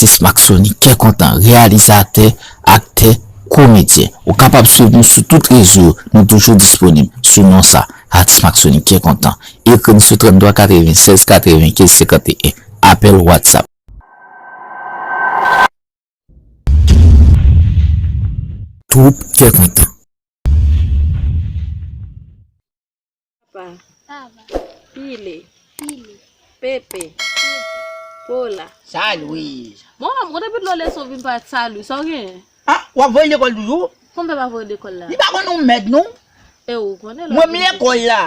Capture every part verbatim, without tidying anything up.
Atis Maxony Kè Kontan, reyalizatè, aktè, komedyen. Ou kapab swiv nou sou tout rezo yo, nou toujou disponib sou non sa, Atis Maxony Kè Kontan. Ekri n sou trannntwa katrevennsèz katrevenkenz senkanteyen, apèl WhatsApp. Twoup Kè Kontan. Papa. Papa. Pile. Pile. Pepe. Pepe. Pola. Sa Louise. Bon, m kontan pou leson vin pa sa Louise, sa w gen? Ah, w ap voye lekòl toujou? Konbyen pa voye lekòl la? Li pa konn ou mèd non. E ou konnen lòt. Mwen m lekòl la.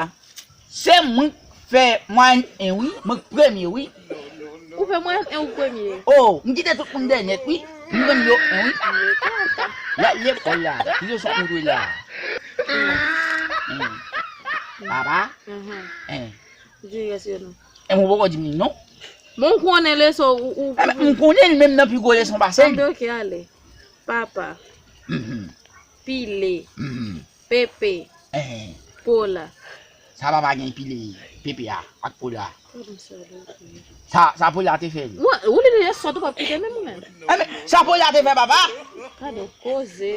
Se mwen k fè mwayèn en wi, mwen k premye wi. Ou fè mwayèn en ou premye? Oh, m kite tout moun dèyè nèt wi. M rann yo en wi. L al lekòl la. Ki leson ou dwe la? Papa? Di rès yo non. E mwen poko di m li non. Bon, ou konnen leson ou, ou, ou. M konnen li menm nan pi gwo leson pase m. Anben, ok, ale. Papa. Pile. Pepe. Pola. Sa papa gen pile, pepe a, ak pola. Sa, sa pola te fè l. Ou li deja sòt ou p ap kite menm ou menm. Enben, sa pola te fè papa. Gade koze.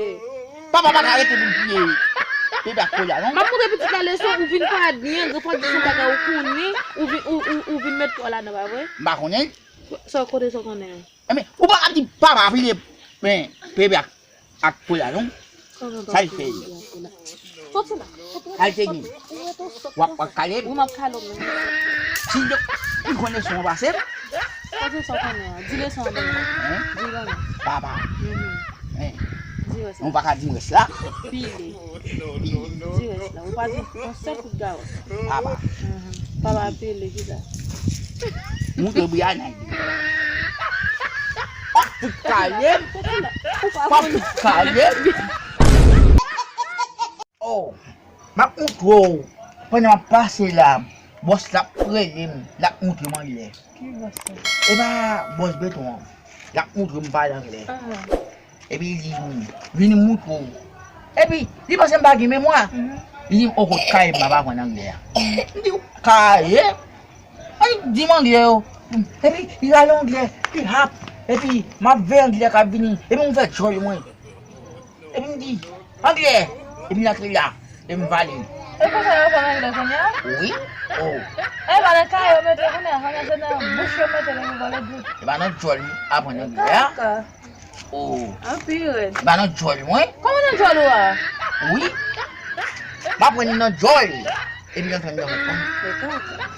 Papa pa ka rete pou l pile pepe ak pola non. M ap montre pitit la leson, ou vin pa anyen, gran pòt di son bagay ou konnen, ou vin, ou, ou, ou vin met kò ladan, pa vre? M pa konnen. Sa kote sa konnen? Enben, ou pa ka di papa pile, men, pepe ak, ak pola non. Sa l fè? Sa l te gen? W ap, w ap kale m? Wi, m ap kale w menm. Si m te, m konn leson an pase m. Pase sa w konnen an. Di leson an ban mwen. Di ban mwen. Papa. Di rès la. Ou pa ka di m rès la. Pile. Di rès la. Ou pa di yon sèl kout gawòt. Papa. Papa pile, ki sa? Montre Brianna. W ap fout kale m. W ap fout kale m. Oh, m ap montre w. Pandan m ap pase la, bòs la ap rele m, l ap montre m anglè. Ki bòs sa? E pa bòs beton an. L ap montre m pale anglè. Epi li di m, vin m montre w. Epi li panse m pa gen memwa. Li di m, o kot kaye m ap aprann anglè a. M di, kaye? Ay, di m anglè yo. Epi li rale anglè, li hap. Epi m ap veye anglè k ap vini. Epi m fè djòl mwen. Epi m di, anglè. Epi l antre la. Epi m vale. E konsa yo aprann anglè kounye a? Wi. Oh. E pa nan kaye yo mete kounye a, kounye a se nan bouch yo mete l epi vòlè di. E pa nan djòl m aprann anglè a. Kaka. Oh. Anpi rèd. E pa nan djòl mwen. Kòman nan djòl ou a? Wi. M aprann li nan djòl. Epi l antre anndan vant mwen. E kaka.